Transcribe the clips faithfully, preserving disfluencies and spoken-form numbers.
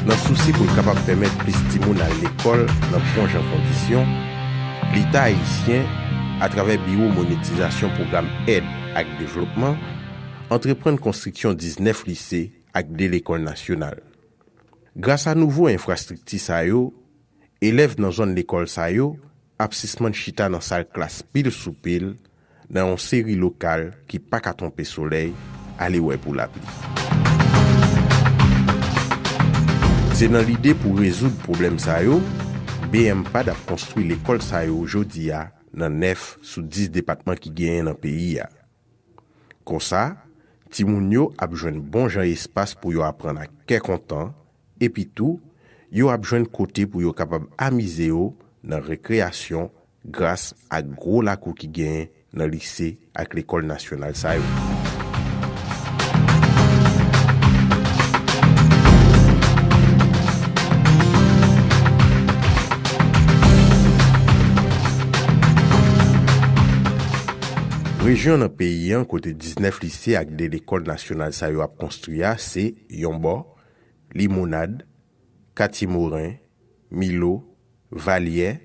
Nan sousi pou l kapab pèmèt plis timoun al lekòl nan bon jan kondisyon, Leta ayisyen, atravè Biwo Monetizasyon Pwogram Èd ak Devlopman, antreprann konstriksyon diznèf lise ak de lekòl nasyonal. Gras a nouvo enfrastrikti sa yo, elèv nan zòn lekòl sa yo ap sispann chita nan sal klas pil sou pil, nan yon seri lokal ki pa ka twonpe solèy, ale wè pou lapli. Se nan lide pou rezoud pwoblèm sa yo, B M pad ap konstwi lekòl sa yo jodi a nan nèf sou dis depatman ki genyen nan peyi a. Konsa, timoun yo ap jwenn bon jan espas pou yo aprann ak kè kontan, epi tou, yo ap jwenn kote pou yo kapab amize yo nan rekreyasyon gras ak gwo lakou ki genyen nan lise ak lekòl nasyonal sa yo. Rejyon nan peyi an kote diznèf lise ak de lekòl nasyonal sa yo ap konstwi a se, yon bò, Limonad, Katye Moren, Milo, Valyè,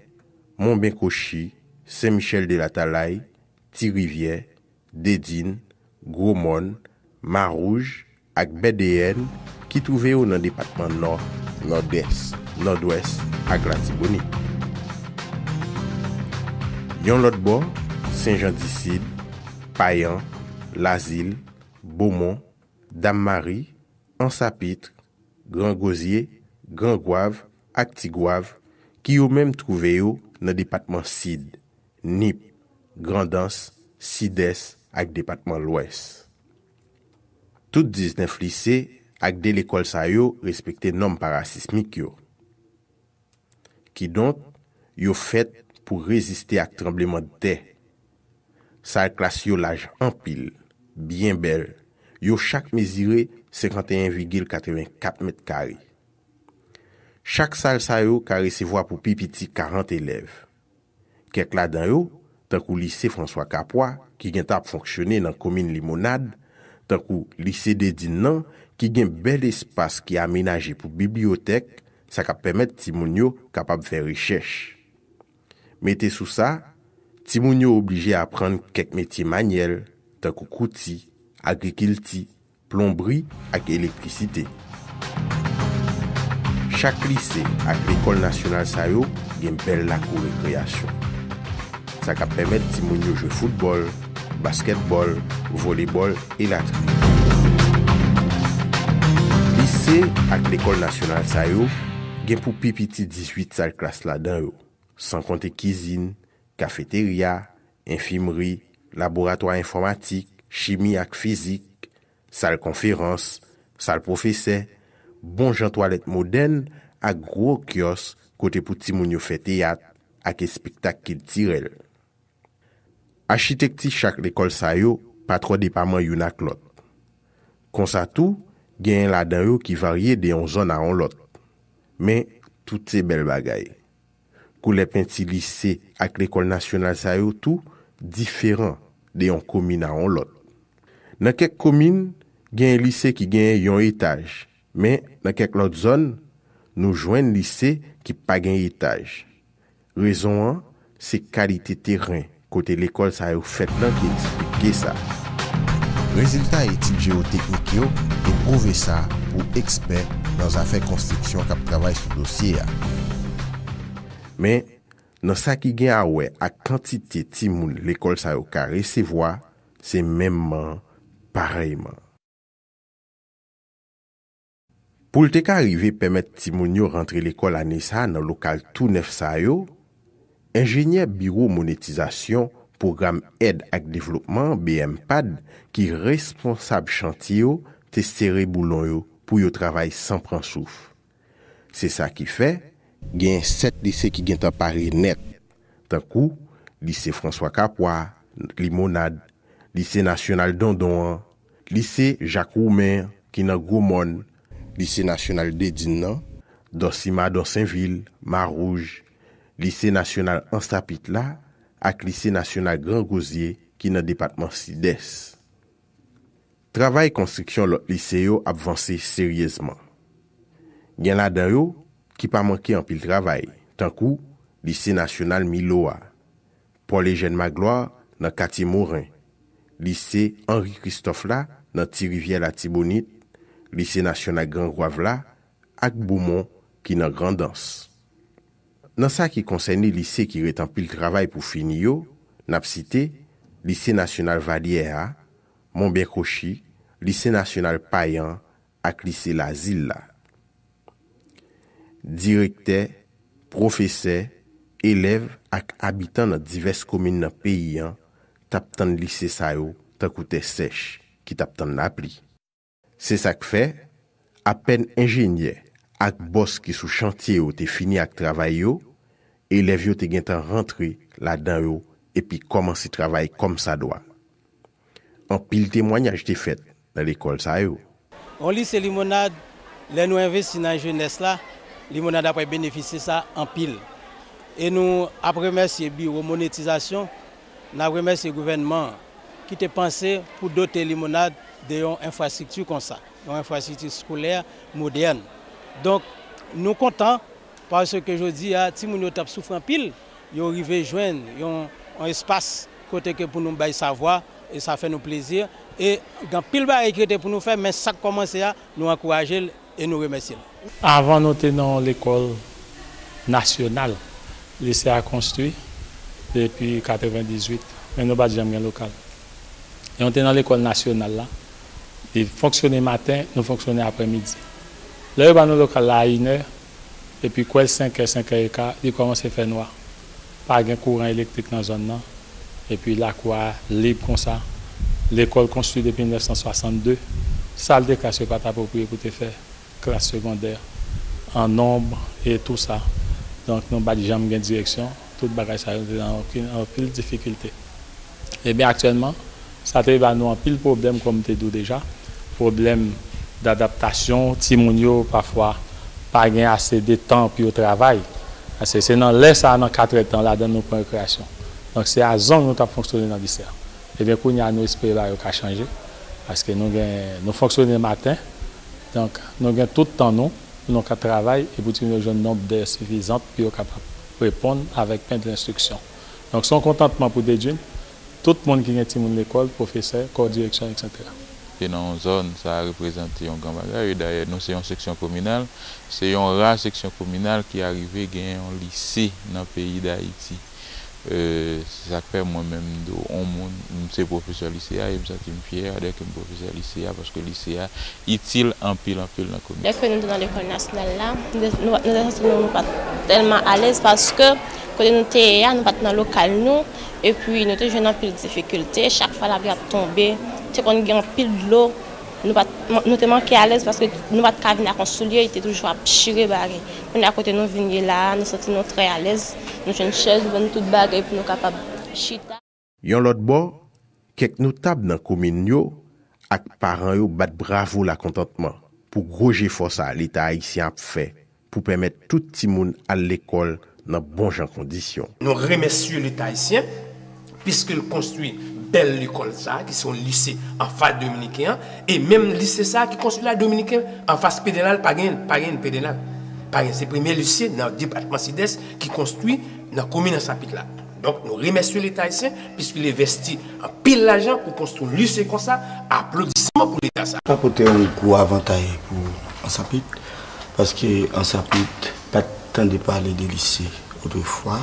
Monben Kochi, Sen Michèl de Latalay, Ti Rivyè, Dedin, Gwo Mòn, Mawouj ak Bèdeyèn ki twouve yo nan depatman Nò, Nòdès, Nòdwès ak Latibonit. Yon lòt bò, Sen Jan di Sid, Payan, Lazil, Bomon, Dam Mari, Ansapit, Gran Gozye, Gran Gwav ak Ti Gwav, ki yo menm twouve yo nan depatman Sid, Nip, Grandans, Sidès ak depatman Lwès. Tout diznèf lise ak de lekòl sa yo respekte nòm parasismik yo. Kidonk, yo fèt pou reziste ak tranblemanntè. Sal klas yo laj anpil, byen bèl, yo chak mezire senkanteyen vigil katrevenkat mèt kare. Chak sal sa yo ka resevwa pou pi piti karant elèv. Kèk ladan yo, tankou Lise Franswa Kapwa, ki gentan ap fonksyone nan komin Limonad, tankou Lise Dedin nan, ki gen bèl espas ki amenaje pou bibliyotèk, sa k ap pèmèt timoun yo kapab fè rechèch. Mete sou sa, timoun yo oblije aprann kèk metye manyèl, tankou kouti, agrikilti, plonbri ak elektrisite. Chak lise ak lekòl nasyonal sa yo gen bèl lakou rekreyasyon. Sa k ap pèmèt timoun yo jwe foutbòl, baskètbòl, volebòl, elatriye. Lise ak lekòl nasyonal sa yo gen pou pi piti dizuit sal klas ladan yo, san konte kizin, kafeterya, enfimri, laboratwa enfòmatik, chimi ak fizik, sal konferans, sal pwofesè, bon jan twalèt modèn ak gwo kyòs kote pou timoun yo fè teyat ak espektak kiltirèl. Achitekti chak lekòl sa yo pa twò depaman youn ak lòt. Konsa tou, genyen ladan yo ki varye de yon zòn a yon lòt. Men, tout se bèl bagay. Koulè penti lise ak lekòl nasyonal sa yo tou diferan de yon komin a yon lòt. Nan kèk komin, genyen lise ki genyen yon etaj, men nan kèk lòt zòn, nou jwenn lise ki pa gen etaj. Rezon an, se kalite teren kote lekòl sa yo fèt lan ki eksplike sa. Rezilta etid jewoteknik yo te pwouve sa pou ekspè nan zafè konstriksyon k ap travay sou dosye a. Men, nan sa ki gen a wè ak kantite timoun lekòl sa yo ka resevwa, se menmman, parèyman. Pou l te ka rive pèmèt timoun yo rantre lekòl ane sa a nan lokal tou nèf sa yo, enjenyè Biwo Monetizasyon, Pwogram Èd ak Devlopman, B M pad, ki responsab chantye yo, te sere boulon yo pou yo travay san pran souf. Se sa ki fè, genyen sèt lise ki gentan pare nèt, tankou Lise Franswa Kapwa, Limonad, Lise Nasyonal Dondon an, Lise Jak Woumen ki nan Gwo Mòn, Lise Nasyonal Dedin nan, Dòsima Dòsenvil, Mawouj, Lise Nasyonal Ansapit la, ak Lise Nasyonal Gran Gozye ki nan depatman Sidès. Travay konstriksyon lòt lise yo ap vanse seryezman. Gen ladan yo ki pa manke anpil travay, tankou Lise Nasyonal Milo a, Paul Eugène Magloire nan katye Moren, Lise Henri Christophe la nan Ti Rivyè Latibonit, Lise Nasyonal Gran Gwav la ak Boumon ki nan Grandans. Nan sa ki konsène lise ki ret anpil travay pou fini yo, n ap site Lise Nasyonal Valyè a, Monbyen Kochi, Lise Nasyonal Payan ak Lise Lazil la. Direktè, pwofesè, elèv ak abitan nan divès komin nan peyi an t ap tann lise sa yo tankou tè sèch ki t ap tann lapli. Se sa k fè, apèn enjenyè ak bòs ki sou chantye yo te fini ak travay yo, elèv yo te gentan rantre ladan yo epi kòmanse travay kòmsadwa. Anpil temwanyaj te fèt nan lekòl sa yo. Yon lise limonad, lè nou envesti nan jenès la, limonad ap benefisye sa anpil. E nou ap remèsye biwo monetizasyon, n ap remèsye gouvènman an ki te panse pou dote limonad de yon enfrastrikti konsa, yon enfrastrikti eskolè modèn. Donk, nou kontan paske jodi a, timoun yo t ap soufri anpil, yo rive jwenn yon, yon espas kote ke pou nou bay savwa, e sa fè nou plezi. E gen anpil bagay ki rete pou nou fè, men sa k kòmanse a, nou ankouraje l e nou remèsye l. Avan nou te nan yon lekòl nasyonal, lise a konstwi depi katrevendizuit, men nou pa t janm gen lokal. E nou te nan lekòl nasyonal la, li fonksyone maten, nou fonksyone aprèmidi. Lè yo ba nou lokal la a inè, epi kwè l senkè, senkè eka, li kòmanse fè nwa. Pa gen kouran elektrik nan zòn nan, epi lakou a lib konsa. Lekòl konstwi depi mil nèf san swasannde, sal de klas yo pa t apwopriye pou te fè klas segondè an nonb e tou sa. Donk, nou pa t janm gen direksyon. Tout bagay sa yo te nan anpil, anpil difikilte. Ebyen, aktyèlman, sa te ba nou anpil pwoblèm, kòm m te di w deja. Pwoblèm dadaptasyon, timoun yo, pafwa, pa gen ase de tan pou yo travay. Paske se nan lè sa a, nan katrèdtan, ladan nou pran rekreyasyon. Donk, se a zong nou t ap fonksyone nan lise a. Ebyen, kounye a, nou espere bagay yo ka chanje. Paske nou gen, nou fonksyone maten, donk, nou gen tout tan nou pou nou ka travay e pou timoun yo jwenn nonb dè sifizant pou yo kapab reponn avèk plen lenstriksyon. Donk, se yon kontantman pou Dedwin, tout moun ki gen timoun lekòl, pwofesè, kò direksyon, etsetera. E nan yon zòn, sa reprezante yon gran bagay. E dayè, nou se yon seksyon kominal, se yon ra seksyon kominal ki arive gen yon lise nan peyi Dayiti. E, se sa k fè mwen menm, m di w, yon moun, m se pwofesè lise a, e m santi m fyè dèke m pwofesè lise a, paske lise a itil anpil, anpil nan komin. Lè ke nou te nan lekòl nasyonal la, nou te, nou, nou te santi nou, nou pa t tèlman alèz, paske kote nou te ye a, nou pa t nan lokal nou, epi nou te jwenn anpil difikilte. Chak fwa lapli ap tonbe, te konn gen anpil dlo. Nou pa t, nou te manke alèz paske nou pa t ka vin ak yon soulye, li te toujou ap chire bagay. Kounye a kote nou vin ye la a, nou santi nou trè alèz. Nou jwenn chèz, nou jwenn tout bagay pou nou kapab chita. Yon lòt bò, kèk notab nan komin yo ak paran yo bat bravo lakontantman pou gwo jefò sa Leta ayisyen ap fè pou pèmèt tout timoun al lekòl nan bon jan kondisyon. Nou remèsye Leta ayisyen, piske l konstwi bèl lekòl sa a, ki se yon lise anfas Dominiken an, e menm lise sa a ki konstwi la, Dominiken, anfas Pedernal, pa gen, pa gen Pedernal. Pa gen, se premye lise nan depatman Sidès ki konstwi nan komin Ansapit la. Donk, nou remèsye Leta ayisyen, piske l envèsti anpil lajan pou konstwi yon lise konsa, aplodisman pou Leta sa. Sa pote yon gwo avantay pou Ansapit, paske Ansapit pa t tande pale de lise otrefwa,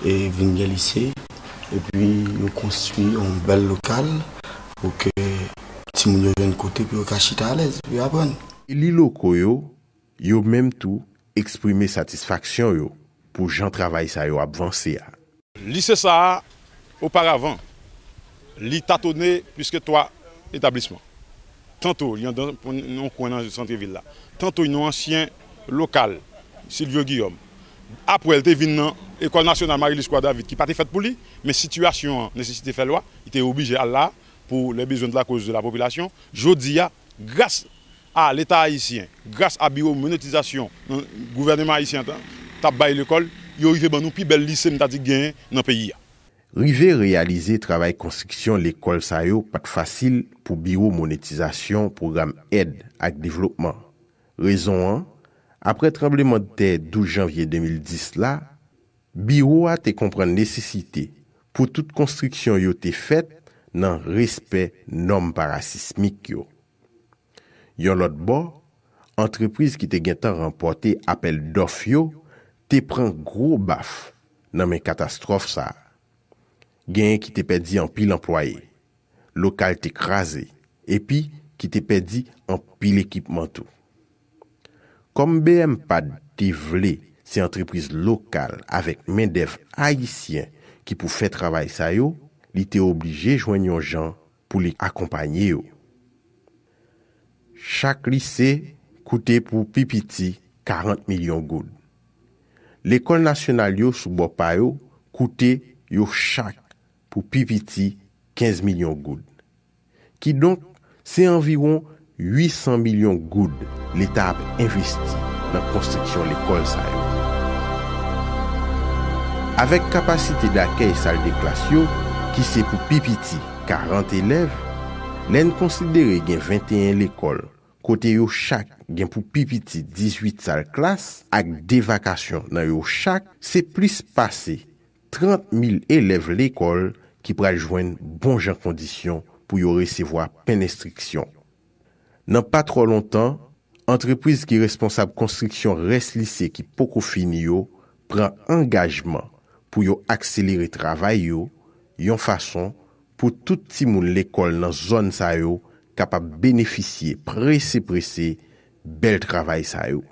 e vin gen lise, epi yo konstwi yon bèl lokal pou ke timoun yo jwenn kote pou yo ka chita alèz, pou yo aprann. Eli loko yo, yo menm tou, eksprime satisfaksyon yo pou jan travay sa yo ap vanse a. Lise sa a, oparavan, li tatone plis ke twa etablisman. Tanto li anndan yon kwen nan santrevil la, tanto yon ansyen lokal, Silvyo Giyòm. Apre, l te vin nan Ekòl Nasyonal Marie-Louise Croix-David, ki pa te fèt pou li, men sitiyasyon an nesesite fè lwa, li te oblije al la pou les besoins de la cause de la population. Jodi a, gras a Leta ayisyen, gras a biwo monetizasyon nan gouvènman ayisyen an t ap bay lekòl, yo rive ban nou pi bèl lise m ta di genyen nan peyi a. Rive reyalize travay konstriksyon lekòl sa yo pa t fasil pou biwo monetizasyon pwogram èd ak devlopman. Rezon an, Apre tranblemanntè douz janvye de mil dis la, biwo a te konprann nesesite pou tout konstriksyon yo te fèt nan respè nòm parasismik yo. Yon lòt bò, antrepriz ki te gentan ranpòte apèl dòf yo te pran gwo baf nan men katastwòf sa a. Genyen ki te pèdi anpil anplwaye, lokal te kraze, epi ki te pèdi anpil ekipman tou. Kòm B M pad te vle se antrepriz lokal avèk mendèv ayisyen ki pou fè travay sa yo, li te oblije jwenn yon jan pou li akonpanye yo. Chak lise koute pou pi piti karant milyon goud. Lekòl nasyonal yo sou bò pa yo koute yo chak pou pi piti kenz milyon goud. Kidonk, se anviwon uit san milyon goud Leta ap envesti nan konstriksyon lekòl sa yo. Avèk kapasite dakèy sal de klas yo, ki se pou pi piti karant elèv, lè n konsidere gen venteyen lekòl kote yo chak gen pou pi piti dizuit sal klas ak de vakasyon nan yo chak, se plis pase trant mil elèv lekòl ki pral jwenn bon jan kondisyon pou yo resevwa pen enstriksyon. Nan pa twò lontan, antrepriz ki responsab konstriksyon rès lise ki poko fini yo pran angajman pou yo akselere travay yo yon fason pou tout timoun lekòl nan zòn sa yo kapab benefisye prese prese bèl travay sa yo.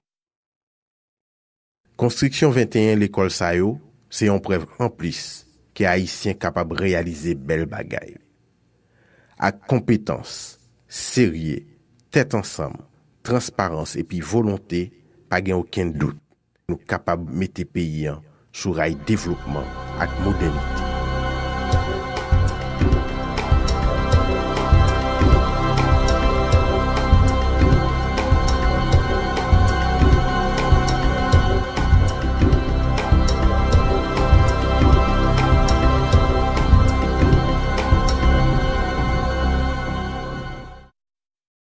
Konstriksyon venteyen lekòl sa yo se yon prèv anplis ke Ayisyen kapab reyalize bèl bagay. Ak konpetans, serye, tèt ansanm, transparans epi volonte, pa gen okenn dout, nou kapab mete peyi an sou ray devlopman ak modènite.